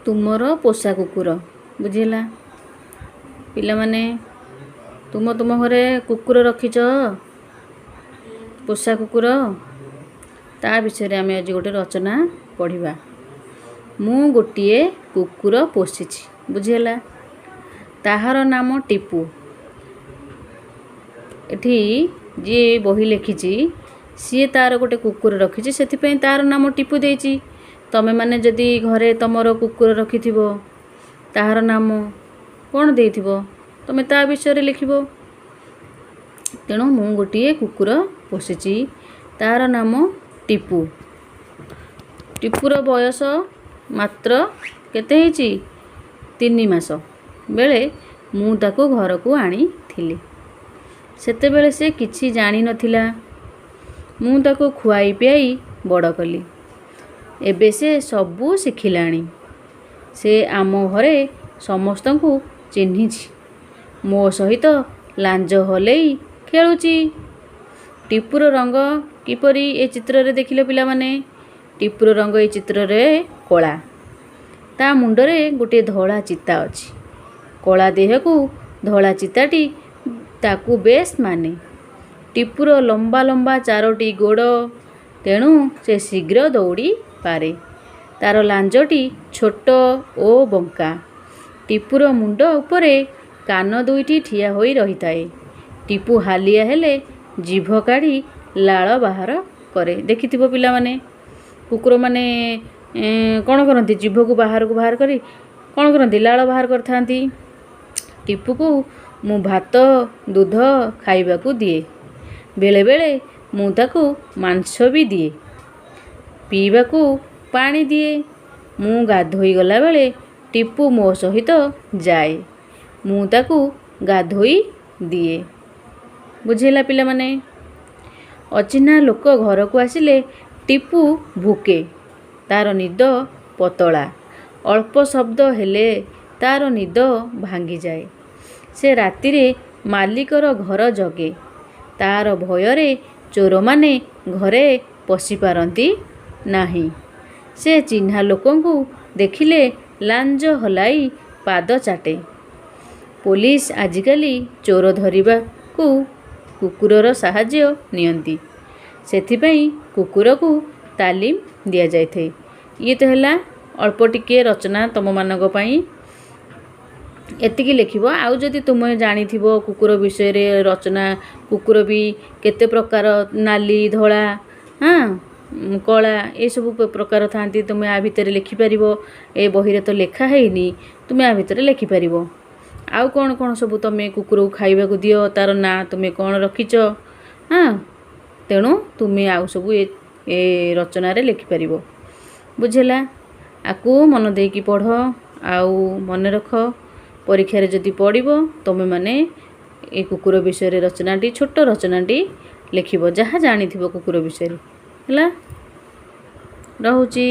ତୁମର ପୋଷା କୁକୁର। ବୁଝିହେଲା ପିଲାମାନେ? ତୁମ ତୁମ ଘରେ କୁକୁର ରଖିଛ, ପୋଷା କୁକୁର, ତା ବିଷୟରେ ଆମେ ଆଜି ଗୋଟେ ରଚନା ପଢ଼ିବା। ମୁଁ ଗୋଟିଏ କୁକୁର ପୋଷିଛି। ବୁଝିହେଲା? ତାହାର ନାମ ଟିପୁ। ଏଠି ଯିଏ ବହି ଲେଖିଛି, ସିଏ ତାର ଗୋଟେ କୁକୁର ରଖିଛି, ସେଥିପାଇଁ ତାର ନାମ ଟିପୁ ଦେଇଛି। ତମେମାନେ ଯଦି ଘରେ ତମର କୁକୁର ରଖିଥିବ, ତାହାର ନାମ କ'ଣ ଦେଇଥିବ, ତମେ ତା ବିଷୟରେ ଲେଖିବ। ତେଣୁ ମୁଁ ଗୋଟିଏ କୁକୁର ପୋଷିଛି, ତାର ନାମ ଟିପୁ। ଟିପୁର ବୟସ ମାତ୍ର କେତେ ହେଇଛି? 3 ମାସ ବେଳେ ମୁଁ ତାକୁ ଘରକୁ ଆଣିଥିଲି। ସେତେବେଳେ ସେ କିଛି ଜାଣିନଥିଲା। ମୁଁ ତାକୁ ଖୁଆଇ ପିଆଇ ବଡ଼ କଲି। ଏବେ ସେ ସବୁ ଶିଖିଲାଣି। ସେ ଆମ ଘରେ ସମସ୍ତଙ୍କୁ ଚିହ୍ନିଛି। ମୋ ସହିତ ଲାଞ୍ଜ ହଲେଇ ଖେଳୁଛି। ଟିପୁର ରଙ୍ଗ କିପରି ଏ ଚିତ୍ରରେ ଦେଖିଲ ପିଲାମାନେ? ଟିପୁର ରଙ୍ଗ ଏ ଚିତ୍ରରେ କଳା। ତା ମୁଣ୍ଡରେ ଗୋଟିଏ ଧଳା ଚିତା ଅଛି। କଳା ଦେହକୁ ଧଳା ଚିତାଟି ତାକୁ ବେଶ୍ ମାନେ। ଟିପୁର ଲମ୍ବା ଲମ୍ବା ଚାରୋଟି ଗୋଡ଼, ତେଣୁ ସେ ଶୀଘ୍ର ଦୌଡ଼ିପାରେ। ତାର ଲାଞ୍ଜଟି ଛୋଟ ଓ ବଙ୍କା। ଟିପୁର ମୁଣ୍ଡ ଉପରେ କାନ ଦୁଇଟି ଠିଆ ହୋଇ ରହିଥାଏ। ଟିପୁ ହାଲିଆ ହେଲେ ଜିଭ କାଢ଼ି ଲାଳ ବାହାର କରେ। ଦେଖିଥିବ ପିଲାମାନେ, କୁକୁରମାନେ କ'ଣ କରନ୍ତି? ଜିଭକୁ ବାହାରକୁ ବାହାର କରି କ'ଣ କରନ୍ତି? ଲାଳ ବାହାର କରିଥାନ୍ତି। ଟିପୁକୁ ମୁଁ ଭାତ, ଦୁଧ ଖାଇବାକୁ ଦିଏ। ବେଳେବେଳେ ମୁଁ ତାକୁ ମାଂସ ବି ଦିଏ। ପିଇବାକୁ ପାଣି ଦିଏ। ମୁଁ ଗାଧୋଇ ଗଲାବେଳେ ଟିପୁ ମୋ ସହିତ ଯାଏ। ମୁଁ ତାକୁ ଗାଧୋଇ ଦିଏ। ବୁଝିହେଲା ପିଲାମାନେ? ଅଚିହ୍ନା ଲୋକ ଘରକୁ ଆସିଲେ ଟିପୁ ଭୁକେ। ତାର ନିଦ ପତଳା। ଅଳ୍ପ ଶବ୍ଦ ହେଲେ ତାର ନିଦ ଭାଙ୍ଗିଯାଏ। ସେ ରାତିରେ ମାଲିକର ଘର ଜଗେ। ତାର ଭୟରେ ଚୋରମାନେ ଘରେ ପଶିପାରନ୍ତି ନାହିଁ। ସେ ଚିହ୍ନା ଲୋକଙ୍କୁ ଦେଖିଲେ ଲାଞ୍ଜ ହଲାଇ ପାଦ ଚାଟେ। ପୋଲିସ ଆଜିକାଲି ଚୋର ଧରିବାକୁ କୁକୁରର ସାହାଯ୍ୟ ନିଅନ୍ତି। ସେଥିପାଇଁ କୁକୁରକୁ ତାଲିମ ଦିଆଯାଇଥାଏ। ଇଏ ତ ହେଲା ଅଳ୍ପ ଟିକିଏ ରଚନା ତୁମମାନଙ୍କ ପାଇଁ। ଏତିକି ଲେଖିବ। ଆଉ ଯଦି ତୁମେ ଜାଣିଥିବ କୁକୁର ବିଷୟରେ ରଚନା, କୁକୁର ବି କେତେ ପ୍ରକାର, ନାଲି, ଧଳା, ହଁ, କଳା, ଏସବୁ ପ୍ରକାର ଥାନ୍ତି, ତୁମେ ଆ ଭିତରେ ଲେଖିପାରିବ। ଏ ବହିରେ ତ ଲେଖା ହେଇନି, ତୁମେ ଆ ଭିତରେ ଲେଖିପାରିବ। ଆଉ କ'ଣ କ'ଣ ସବୁ ତୁମେ କୁକୁରକୁ ଖାଇବାକୁ ଦିଅ, ତା'ର ନାଁ ତୁମେ କ'ଣ ରଖିଛ, ହଁ, ତେଣୁ ତୁମେ ଆଉ ସବୁ ଏ ରଚନାରେ ଲେଖିପାରିବ। ବୁଝିଲା? ଆକୁ ମନ ଦେଇକି ପଢ଼ ଆଉ ମନେ ରଖ। ପରୀକ୍ଷାରେ ଯଦି ପଡ଼ିବ, ତୁମେମାନେ ଏ କୁକୁର ବିଷୟରେ ରଚନାଟି, ଛୋଟ ରଚନାଟି ଲେଖିବ, ଯାହା ଜାଣିଥିବ କୁକୁର ବିଷୟରେ। ହେଲା, ରହୁଛି।